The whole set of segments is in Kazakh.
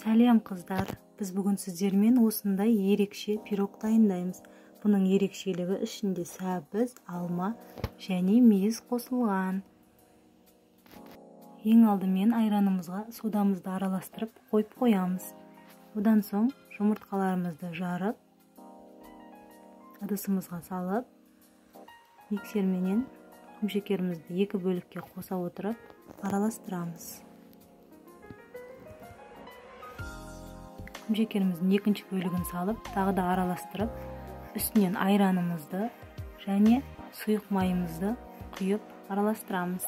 Сәлем қыздар, біз бүгін сіздермен осындай ерекше пирог дайындаймыз. Бұның ерекшелігі ішінде сәбіз, алма және мейіз қосылған. Ең алдымен айранымызға содамызды араластырып қойып қоямыз. Одан соң жұмыртқаларымызды жарып, ыдысымызға салып, миксерменен құмшекерімізді екі бөлікке қоса отырып араластырамыз. Құмшекеріміздің екінші бөлігін салып, тағы да араластырып, үстінен айранымызды және сұйық майымызды құйып араластырамыз.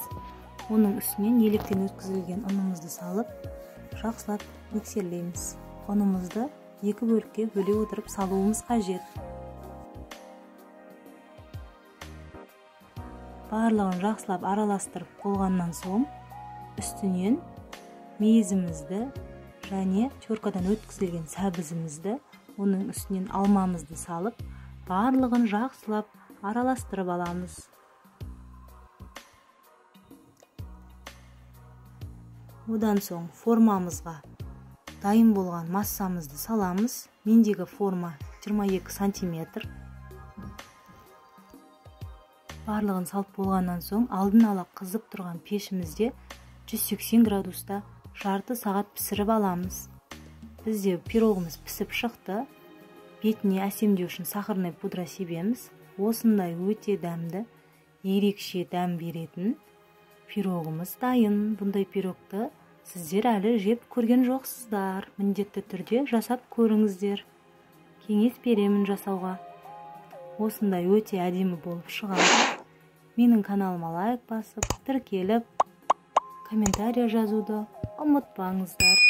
Оның үстінен електен өткізілген ұнымызды салып, жақсылап миксерлейміз. Ұнымызды екі бөлікке бөле отырып салуымыз қажет. Барлығын жақсылап араластырып болғаннан соң, үстінен мейізімізді және теркадан өткізілген сәбізімізді, оның үстінен алмамызды салып, барлығын жақсылап араластырып аламыз. Одан соң формамызға дайын болған массамызды саламыз. Мендегі форма 22 сантиметр. Барлығын салып болғаннан соң, алдын ала қызып тұрған пешімізде 180 градуста жарты сағат пісіріп аламыз. Бізде пирогымыз пісіп шықты. Бетіне әсемдеу үшін сахарный пудра себеміз. Осындай өте дәмді, ерекше дәм беретін пирогымыз дайын. Бұндай пирогты сіздер әлі жеп көрген жоқсыздар. Міндетті түрде жасап көріңіздер. Кеңес беремін жасауға. Осындай өте әдемі болып шығады. Менің каналыма лайк басып, тіркеліп, комментария жазуды ұмытпаңыздар.